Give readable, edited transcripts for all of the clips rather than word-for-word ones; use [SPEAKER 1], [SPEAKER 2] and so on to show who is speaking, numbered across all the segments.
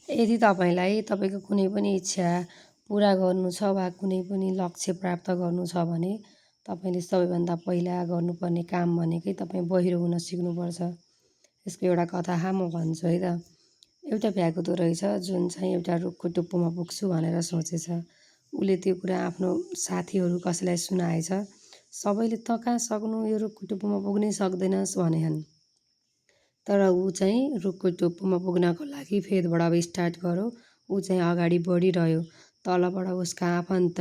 [SPEAKER 1] यदि तपाईँलाई तपाईँको कुनै पनि इच्छा पुरा गर्नु छ वा कुनै पनि लक्ष्य प्राप्त गर्नु छ भने तपाईँले सबैभन्दा पहिला गर्नुपर्ने काम भनेकै तपाईँ बहिरो हुन सिक्नुपर्छ। यसको एउटा कथा म भन्छु है त। एउटा भ्यागुतो रहेछ जुन चाहिँ एउटा रुखको टुप्पोमा पुग्छु भनेर सोचेछ। उसले त्यो कुरा आफ्नो साथीहरू कसैलाई सुनाएछ। सबैले "तँ कहाँ सक्नु, यो रुखको टुप्पोमा पुग्नै सक्दैनस्" भनेछन्। तर ऊ चाहिँ रुखको टुप्पोमा पुग्नको लागि फेदबाट अब स्टार्ट गर्यो। ऊ चाहिँ अगाडि बढिरह्यो। तलबाट उसका आफन्त,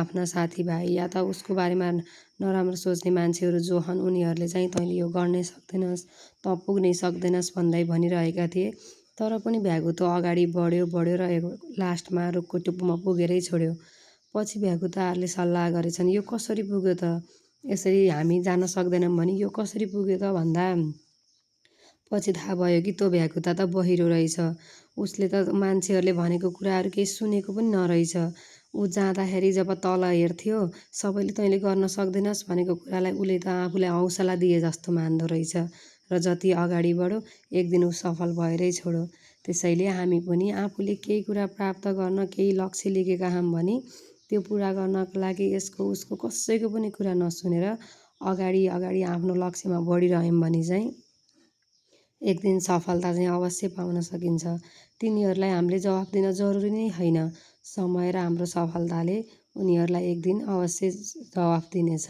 [SPEAKER 1] आफ्ना साथीभाइ या त उसको बारेमा नराम्रो सोच्ने मान्छेहरू जो छन् उनीहरूले चाहिँ "तैँले यो गर्नै सक्दैनस्, तँ पुग्नै सक्दैनस्" भन्दै भनिरहेका थिए। तर पनि भ्यागुतो अगाडि बढ्यो र लास्टमा रुखको टुप्पोमा पुगेरै छोड्यो। पछि भ्यागुताहरूले सल्लाह गरेछन्, "यो कसरी पुग्यो त? यसरी हामी जान सक्दैनौँ भने यो कसरी पुग्यो त?" भन्दा पछि थाहा भयो कि त्यो भ्यागुता त बहिरो रहेछ। उसले त मान्छेहरूले भनेको कुराहरू केही सुनेको पनि नरहेछ। ऊ जाँदाखेरि जब तल हेर्थ्यो सबैले "तैँले गर्न सक्दैनस्" भनेको कुरालाई उसले त आफूलाई हौसला दिए जस्तो मान्दो रहेछ र जति अगाडि बढ्यो एक दिन ऊ सफल भएरै छोड्यो। त्यसैले हामी पनि आफूले केही कुरा प्राप्त गर्न केही लक्ष्य लिएका छौँ भने त्यो पुरा गर्नको लागि यसको उसको कसैको पनि कुरा नसुनेर अगाडि आफ्नो लक्ष्यमा बढिरह्यौँ भने चाहिँ एक दिन सफलता चाहिँ अवश्य पाउन सकिन्छ। तिनीहरूलाई हामीले जवाफ दिन जरुरी नै होइन। समय र हाम्रो सफलताले उनीहरूलाई एक दिन अवश्य जवाफ दिनेछ।